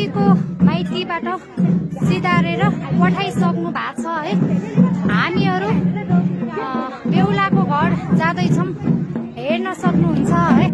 माइतीबाट सिधारेर पठाइसक्नु भएको छ है। हामीहरू बेहुलाको घर जाँदैछौँ, हेर्न सक्नुहुन्छ है।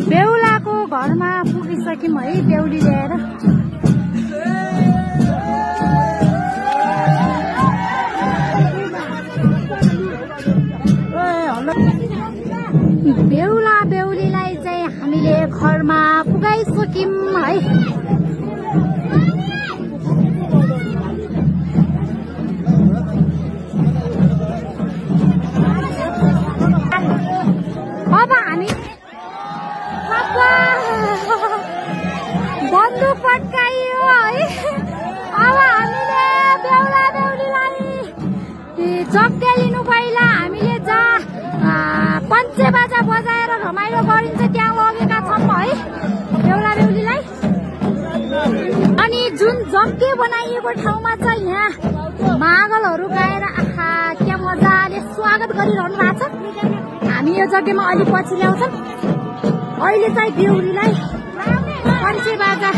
बेहुलाको घरमा पुगिसक्यौँ है, बेहुली ल्याएर। बेहुला बेहुलीलाई चाहिँ हामीले घरमा पुगाइसक्यौँ है। अब हामी बन्दुक पड्काइयो है। अब हामीले बेहुला बेहुलीलाई जग्गा लिनु पहिला हामीले जहाँ पञ्चे बाजा बजाएर रमाइलो गरिन्छ त्यहाँ लगेका छौँ है बेहुला बेहुलीलाई। अनि जुन जग्गे बनाइएको ठाउँमा चाहिँ यहाँ मागलहरू गाएर आहा क्या मजाले स्वागत गरिरहनु भएको छ। हामी यो जग्गामा अलि पछि ल्याउँछौँ। अहिले चाहिँ बेहुलीलाई पञ्चे बाजा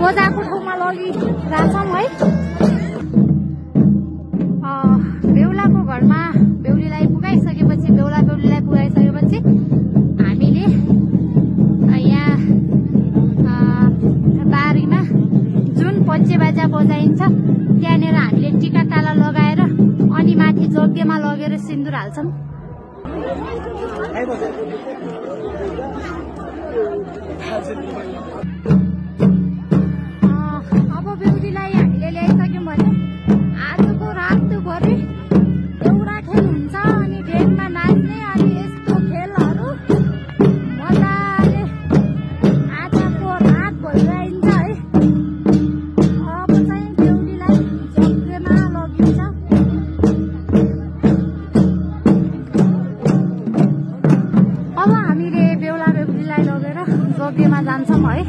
बजाएको ठाउँमा लगिरहेछौँ है। बेहुलाको घरमा बेहुलीलाई पुगाइसकेपछि हामीले यहाँ बारीमा जुन पञ्चे बाजा बजाइन्छ त्यहाँनिर हामीले टिका टाला लगाएर अनि माथि जग्गेमा लगेर सिन्दुर हाल्छौँ। अब बेहुलीलाई हामीले ल्याइसक्यौँ भने आजको रातभरि एउटा खेल हुन्छ अनि डेनमा नाच्ने अनि यस्तो खेलहरू मजाले आजको रात भइरहन्छ है। अब चाहिँ बेहुलीलाई जग्गेमा लगिन्छ। अब हामीले बेहुला बेहुलीलाई लगेर जग्गेमा जान्छौँ है।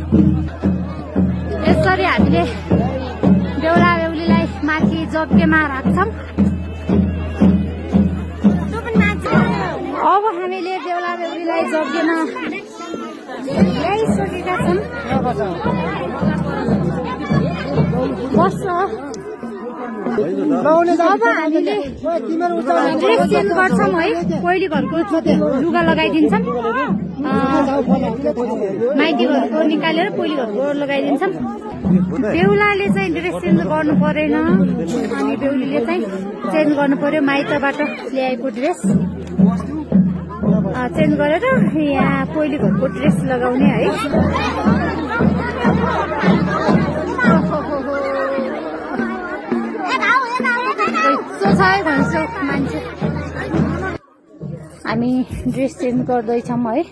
यसरी हामीले बेहुला बेहुलीलाई माथि जग्गेमा राख्छौँ। अब हामीले बेहुला बेहुलीलाई जग्गेमा ल्याइसकेका छौँ। बस्छ। अब हामीले ड्रेस चेन्ज गर्छौँ है। पहिले घरको लुगा लगाइदिन्छौँ, माइती घरको निकालेर पहिले घरको लगाइदिन्छौँ। बेहुलाले चाहिँ ड्रेस चेन्ज गर्नु परेन अनि बेहुलीले चाहिँ चेन्ज गर्नु पर्यो। माइतबाट ल्याएको ड्रेस चेन्ज गरेर यहाँ पहिले घरको ड्रेस लगाउने है। छ है घन्सो मान्छे हामी ड्रेस चेन्ज गर्दैछौँ है।